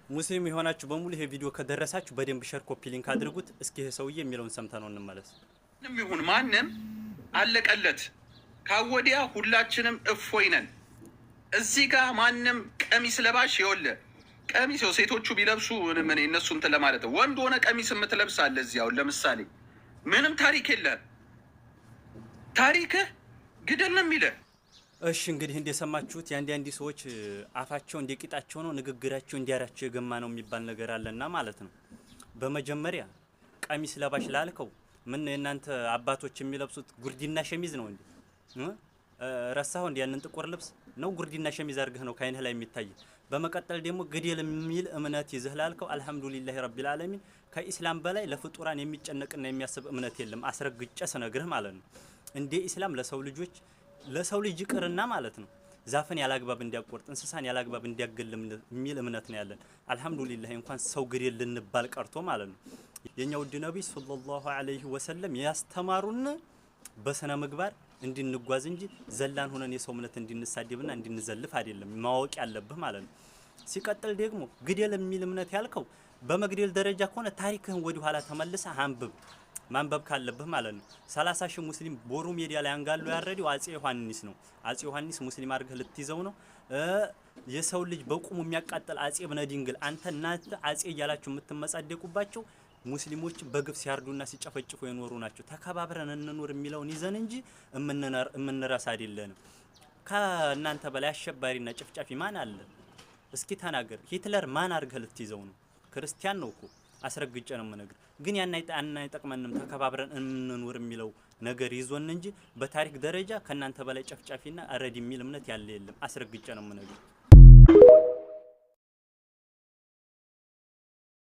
ሙስሊም የሆናችሁ በሙሉ ይሄ ቪዲዮ ከደረሳችሁ በደንብ share፣ copy link አድርጉት። እስኪ ይሄ ሰውዬ የሚለውን ሰምተነው እንመለስ። ማንም ይሁን ማንም አለቀለት። ካወዲያ ሁላችንም እፎይ ነን። እዚህ ጋር ማንም ቀሚስ ለባሽ ይኸውልህ፣ ቀሚስ ይኸው ሴቶቹ ቢለብሱ ምንም እኔ እነሱ እንትን ለማለት ነው። ወንድ ሆነ ቀሚስ የምትለብስ አለ እዚህ። አሁን ለምሳሌ ምንም ታሪክ የለህም። ታሪክህ ግደል ነው የሚልህ። እሺ፣ እንግዲህ እንደሰማችሁት የአንዳንድ ሰዎች አፋቸው እንደ ቂጣቸው ነው፣ ንግግራቸው እንዲያራቸው የገማ ነው የሚባል ነገር አለና ማለት ነው። በመጀመሪያ ቀሚስ ለባሽ ላልከው ምን የእናንተ አባቶች የሚለብሱት ጉርዲና ሸሚዝ ነው እንዴ? ረሳሁ እንዴ? ያንን ጥቁር ልብስ ነው ጉርዲና ሸሚዝ አድርገህ ነው ከአይንህ ላይ የሚታይ። በመቀጠል ደግሞ ግደል የሚል እምነት ይዘህ ላልከው አልሐምዱሊላሂ ረቢል ዓለሚን፣ ከኢስላም በላይ ለፍጡራን የሚጨነቅና የሚያስብ እምነት የለም። አስረግጬ ስነግርህ ማለት ነው። እንደ ኢስላም ለሰው ልጆች፣ ለሰው ልጅ ይቅርና ማለት ነው፣ ዛፍን ያላግባብ እንዲያቆርጥ፣ እንስሳን ያላግባብ እንዲያገል የሚል እምነት ነው ያለን። አልሐምዱሊላህ እንኳን ሰው ግደል ልንባል ቀርቶ ማለት ነው። የኛ ውድ ነቢይ ሰለላሁ ዐለይሂ ወሰለም ያስተማሩን በስነ ምግባር እንድንጓዝ እንጂ ዘላን ሆነን የሰው እምነት እንድንሳደብና እንድንዘልፍ አይደለም፣ ማወቅ ያለብህ ማለት ነው። ሲቀጥል ደግሞ ግደል የሚል እምነት ያልከው በመግደል ደረጃ ከሆነ ታሪክህን ወደ ኋላ ተመልሰህ አንብብ፣ ማንበብ ካለብህ ማለት ነው። 30,000 ሙስሊም ቦሩ ሜዲያ ላይ አንጋሎ ያረደው አጼ ዮሐንስ ነው። አጼ ዮሐንስ ሙስሊም አድርገህ ልትይዘው ነው? የሰው ልጅ በቁሙ የሚያቃጥል አጼ ብነ ድንግል፣ አንተ እናንተ አጼ እያላችሁ የምትመጻደቁባቸው ሙስሊሞች በግፍ ሲያርዱና ሲጨፈጭፉ የኖሩ ናቸው። ተከባብረን እንኑር የሚለውን ይዘን እንጂ የምንረሳ አይደለንም። ከእናንተ በላይ አሸባሪና ጨፍጫፊ ማን አለ? እስኪ ተናገር። ሂትለር ማን አድርገህ ልትይዘው ነው? ክርስቲያን ነው እኮ፣ አስረግጬ ነው የምነግር። ግን ያን አይጠቅመንም። ተከባብረን እንኑር የሚለው ነገር ይዞን እንጂ በታሪክ ደረጃ ከእናንተ በላይ ጨፍጫፊና አረድ የሚል እምነት ያለ የለም። አስረግጬ ነው የምነግር።